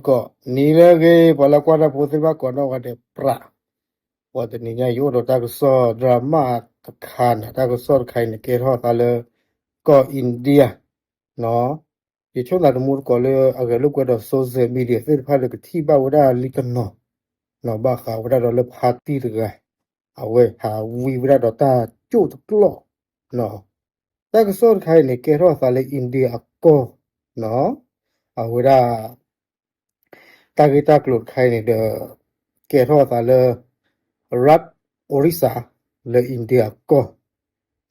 ကိးနံၤလၢအဂ့ၤ ပှၤလၢကွၢ်တၢ်ဖိသ့ၣ်တဖၣ်ကိးနီၢ်ဂၤဒဲးပြး, ပှၤတနံၤညါအံၤအိၣ်ဒီးတၢ်ကစီၣ် drama တခါန့ၣ် တၢ်ကစီၣ်တခါအံၤန့ၣ် ကဲထီၣ်သးလၢကီၢ် India နီၤ, ယဆိကမိၣ်သးတမူတကိးလၢအဂဲၤလိာ်ကွဲဒီး social media သ့ၣ်တဖၣ်ဒီးကထံၣ်ဘၣ်ဝဲဒၣ်လံတနီၤ, နီၤ ဘၣ်ဃးဝဲဒၣ်ဒီးလၢဖါတံၢ်တဂၤ အဝဲဟးဝံဝဲဒၣ်ဒီးတၢ်ကၠိၣ်တကျီၢ်, နီၤ တၢ်ကစီၣ်တခါအံၤန့ၣ် ကဲထီၣ်သးလၢ India အကီၢ်, နီၤ အဝဲဒၣ် တၢ်ဂ့ၢ်တၢ်ကျိၤတခါအံၤန့ၣ်ဒီး ကဲထီၣ်သးလၢ Raj Orissa လၢ India အကီၢ်,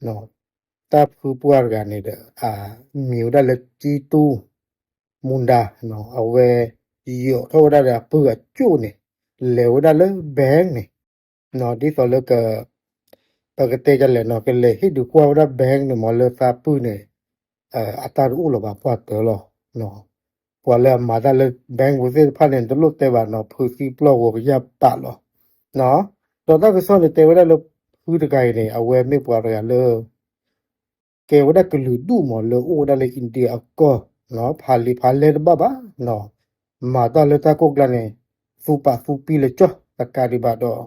နီၤ တၢ်ဖုပှၢ်တဂၤန့ၣ်ဒီး အမံၤဝဲဒၣ်လၢ ကံတူၢ်မူဒါ နီၤ အဝဲ ယိးထီၣ်ဝဲဒၣ်ဒီးအပုၢ်အကၠိၣ်န့ၣ် လဲၤဝဲဒၣ်လၢ bank န့ၣ် နီၤ ဒ်သိးလၢက ပကတဲဒ်လဲၣ်နီၤ ကလဲၤဟ့ၣ်ဒုးကွၢ်ဝဲဒၣ် bank န့ၣ်မ့ၢ်လၢသးပုၢ်န့ၣ် အတၢ်တအိၣ်လၢၤဘၣ်ပှၢ်တၢၢ်လီၤ, နီၤ ပှၤလၢအမၤတၢ်လၢ bank ပူၤသ့ၣ်တဖၣ်န့ၣ် တလိၣ်တဲဘၣ်နီၤ ဖုးသံပျီၢ်ဂီၤကယၢ်ပာ်လီၤ, နီၤ ဒီးတၢ်ကစီၣ်န့ၣ်တဲဝဲဒၣ်လၢ ဖုတဂၤအံၤန့ၣ် အဝဲမ့ၢ်ပှၤတဂၤလၢ ကဲဝဲဒၣ်ကလုာ်ဒူၣ်မ့ၢ်လၢအိၣ်ဝဲဒၣ်လၢ India အကီၢ်, နီၤ ဖးလံာ်ဖးလဲၢ်တဘၣ်ဘၣ်, နီၤ မၤတၢ်လၢတၢ်ကိၢ်ကျါန့ၣ် သူပာ်သူပံလၢကၠီၣ်တကးဒံးဘၣ်ဒီး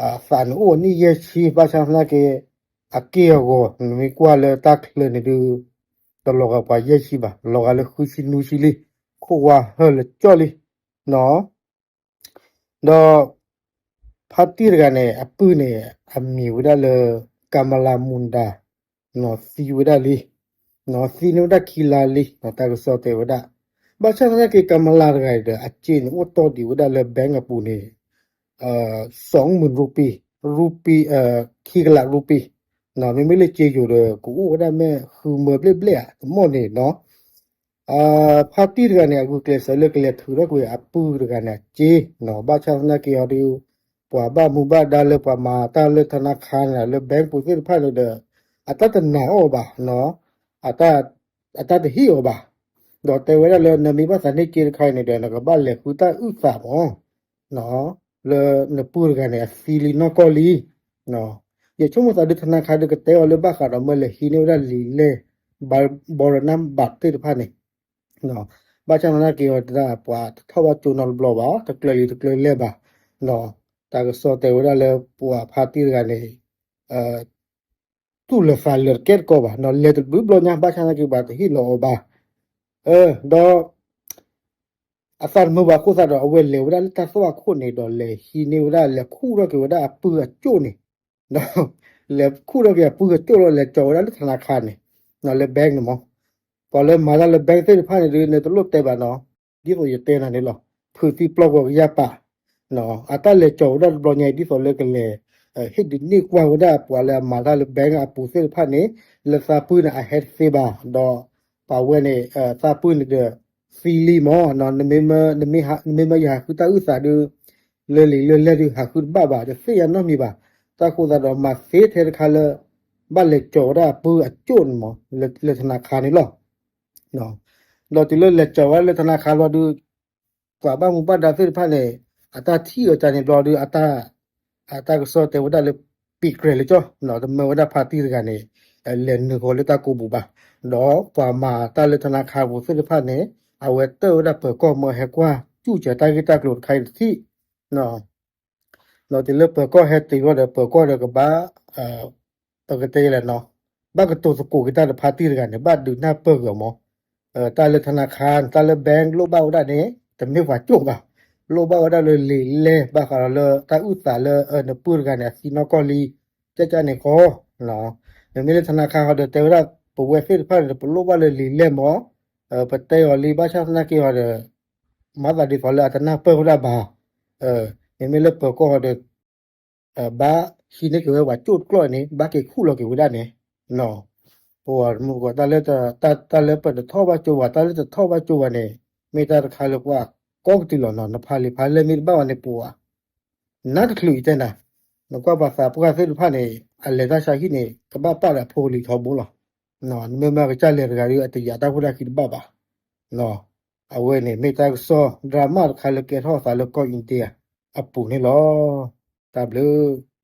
အသးန့ၣ်အိၣ်နံၣ်ယဲၢ်ဆံ ဘၣ်ဆၣ်သနာ်က့ အက့ၢ်အဂီၤ နမ့ၢ်ကွၢ်လၢတၢ်ချၢန့ၣ်ဒုး တလီၤဂာ်ပှၤယဲၢ်ဆံဘၣ်, လီၤဂာ်လၢဃုဆံနွံဆံလံ, ခိၣ်ဝါဟၢလၢကၠီၣ်လံ, နီၤ ဒီး ဖါတံၢ်တဂၤန့ၣ် အပုၢ်န့ၣ် အမံၤဝဲဒၣ်လၢ Kamala Munda, နီၤ သံဝဲဒၣ်လံ, နီၤ သံန့ၢ်ဝဲဒၣ်ခံလါလံ, နီၤ တၢ်ကစီၣ်တဲဝဲဒၣ်, ဘၣ်ဆၣ်သနာ်က့ Kamala တဂၤအံၤဒီး အစ့န့ၣ် အိၣ်တီၢ်ဒံးဝဲဒၣ်လၢ bank အပူၤန့ၣ် สองหมื่น rupee, rupee, ခံကလး rupee, နီၤ မ့မ့ၢ်လၢစ့ယိၤဒီး ကအိၣ်ဝဲဒၣ်မ့ၢ်ဃုမၢဘျဲၣ်ဘျဲၣ်ဧါ တမီၢ်န့ၣ်နီၤ ဖါတံၢ်တဂၤန့ၣ် အဂုာ်ကျဲးစၢးလၢကလဲၤထုးထီၣ်ကွံာ်အပုၢ်တဂၤန့ၣ်အစ့, နီၤ ဘၣ်ဆၣ်သနာ်က့အီၤဒုး ပှၤဘၣ်မူဘၣ်ဒါလၢပှၤမၤတၢ်လၢထနါခါန့ၣ် လၢ bank ပူၤသ့ၣ်တဖၣ်န့ၣ်ဒီး အတၢ်တနာ်အီၤဘၣ်, နီၤ အတၢ်တဟ့ၣ်အီၤဘၣ်, ဒီးတဲဝဲဒၣ်လၢနမ့ၢ်ဘၣ်သးန့ၢ်စ့တခါအံၤန့ၣ်ဒီး နကဘၣ်လဲၤဃုတၢ်အုၣ်သးမး နီၤ လၢနပုၢ်တဂၤန့ၣ် အသံလံနီၢ်ကီၢ်လံ, နီၤ ယဆိကမိၣ်သးဒုးထနါခါဒုးကတဲအီၤလၢဘၣ်ဃးဒီးမ့ၢ်လဲၤဟံးန့ၢ်ဝဲဒၣ်လံာ်လဲၢ် ဘီရနၢ်ဘၣ်သ့ၣ်တဖၣ်န့ၣ်, နီၤ ဘၣ်ဆၣ်သနာ်က့အီၤဒုး ပှၤတထီၣ်ဘၣ်ကၠိနီတဘျီဘၣ်, တကျၢၤလံာ်တကျၢၤလဲၢ်ဘၣ်, နီၤ တၢ်ကစီၣ်တဲဝဲဒၣ်လၢပှၤဖါတံၢ်တဂၤန့ၣ် တူၢ်လိာ်သးလၢာ်တကဲတကီးဘၣ်, နီၤ လဲၤတဘျုးဘျီညါ ဘၣ်ဆၣ်သနာ်က့ပှၤတဟ့ၣ်လီၤအီၤဘၣ်, ဒီး အသးတမုာ်ဘၣ်အဃိသတးဒီး အဝဲလဲၤဝဲဒၣ်လၢတၢ်သွၣ်ခိၣ်န့ၣ်ဒီး လဲၤဟံးန့ၢ်ဝဲဒၣ် လဲၤခူၣ်ထီၣ်က့ၤဝဲဒၣ်အပုၢ်အကၠိၣ်န့ၣ်, ဒီး လဲၤခူၣ်ထီၣ်က့ၤအပုၢ်အကၠိၣ်လီၤ လဲၤကၠီၤဝဲဒၣ်လၢထနါခါန့ၣ်, လၢ bank န့ၣ်မး, ပှၤလၢမၤတၢ်လၢ bank သ့ၣ်တဖၣ်န့ၣ်ဒုး နတလိၣ်တဲဘၣ်နီၤ, ဒ်သိးယတဲနၤန့ၣ်လီၤ, ဖုးသံပျီၢ်ဂီၤကယၢ်ပာ် အတၢ်လဲၤကၠီၤဝဲဒၣ်တဘျီညါအံၤ ဒ်သိးလၢကလဲၤ ဟ့ၣ်ဒုးန့ၢ်ကွၢ်ဝဲဒၣ်ပှၤလၢအမၤတၢ်လၢ bank အပူၤသ့ၣ်တဖၣ်န့ၣ် လၢသးပုၢ်န့ၣ် အဟဲတသ့ဘၣ်, ဒီးပှၤဝဲန့ၣ် သးပုၢ်န့ၣ်ဒီး သံလံမး, နမ့မ့ၢ်ယဟးဃုတၢ်အုၣ်သးဒုး လၢလံာ်လၢလဲၢ်ဒုး ဟးဃုတဘၣ်ဘၣ် တသ့ၣ်ညါနီတမံၤဘၣ်, တၢ်ဃိသတးဒီးမၤသ့ထဲတခါလၢ ဘၣ်လဲၤကၠီၤဝဲဒၣ်အပုၢ်အကၠိၣ်န့ၣ်မး လၢထနါခါန့ၣ်လီၤ. ဒီးတုၤလၢလဲၤကၠီၤဝဲဒၣ်လၢထနါခါလီၤဒုး ပှၤဘၣ်မူဘၣ်ဒါသ့ၣ်တဖၣ်န့ၣ် အတၢ်ထံၣ်အီၤတၢ်န့ၣ်ဘျီဒုး အတၢ်ကစီၣ်တဲဝဲဒၣ်လၢ ပံၤကြဲၤလၢကၠီ တမၢဝဲဒၣ်ဖါတံၢ်တဂၤန့ၣ် လဲၤနုာ်ဃီၤလၢတၢ်ကိးပူၤဘၣ်, ဒီးပှၤမၤတၢ်လၢထနါခါပူၤသ့ၣ်တဖၣ်န့ၣ် အဝဲတၢၢ်ဝဲဒၣ်ပၢၤကီၢ်မၢဟဲကွၢ်စူၣ်စၢၤတၢ်ဂ့ၢ်တၢ်ကျိၤတခါအံၤတထံၣ် ဒီးတုၤလၢပၢၤကီၢ်ဟဲတုၤလီၤဒီး ပၢၤကီၢ်ဒီးကဘၣ် ပကတဲလဲၣ်နီၤ ဘၣ်ကတိၤသကိးက့ၤတၢ်ဒီးဖါတံၢ်တဂၤန့ၣ် ဘၣ်ဒုးနၢ်ပၢၢ်က့ၤအီၤမး, တၢ်လၢထနါခါ တၢ်လၢ bank လိၣ်ဘၣ်ဝဲဒၣ်န့ၣ် တမ့ၢ်ပှၤကၠိၣ်ဘၣ်, လိၣ်ဘၣ်ဝဲဒၣ်လၢလံာ်လဲၢ် ဘၣ်ဃးဒီးလၢတၢ်အုၣ်သးလၢနပုၢ်တဂၤန့ၣ် အသံနီၢ်ကီၢ်လံ ကၠၢကၠၢန့ၣ်ဃီ, မ့မ့ၢ်လၢထနါခါဃီဒီး တဲဝဲဒၣ် ပဝဲသ့ၣ်တဖၣ်န့ၣ်ဒီး ပလိၣ်ဘၣ်လၢလံာ်လဲၢ်မး, ပတဲအီၤလံ ဘၣ်ဆၣ်သနာ်က့ဃီဒီး မၤသးဒ်သိးလၢအတနၢ်ပၢၢ်ဝဲဒၣ်ဘၣ်, မ့မ့ၢ်လၢပၢၤကီၢ်ဃီဒီး ဘၣ်ဟံးန့ၢ်က့ၤဝဲပှၤကၠိၣ်တကျီၢ်န့ၣ် ဘၣ်က့ၤခူၣ်လီၤက့ၤဝဲဒၣ်န့ၣ်, ပဝဲမုၢ်ကီး တၢ်လၢ တၢ်လၢပတထီၣ်ဘၣ်ကၠိဘၣ် တၢ်လၢတထီၣ်ဘၣ်ကၠိဘၣ်န့ၣ် မ့ၢ်တၢ်တခါလၢပှၤကီကတုၤလီၤနီၤ နဖးလံာ်ဖးလဲၢ်မ့ၢ်တဘၣ်ဘၣ်န့ၣ်ပှၤ နါတချုးအံၤတဲနၤ, နကွၢ်ပှၤသးပှၢ်သ့ၣ်တဖၣ်န့ၣ် အလဲၤတၢ်ဆါဟံၣ်န့ၣ် ကဘၣ်ပာ်ဒီးအဖိအလံၤထီဘိလီၤ. နမ့ၢ်မၤကစၢ်လဲၤတဂၤဒီး အတယာ်တၢ်ဖိတၢ်ဃံတဘၣ်ဘၣ်. အဝဲန့ၣ်မ့ၢ်တၢ်ကစီၣ် drama တခါလၢကဲထီၣ်သးလၢကီၢ် India အပူၤန့ၣ်လီၤ. တၢ်ဘျုး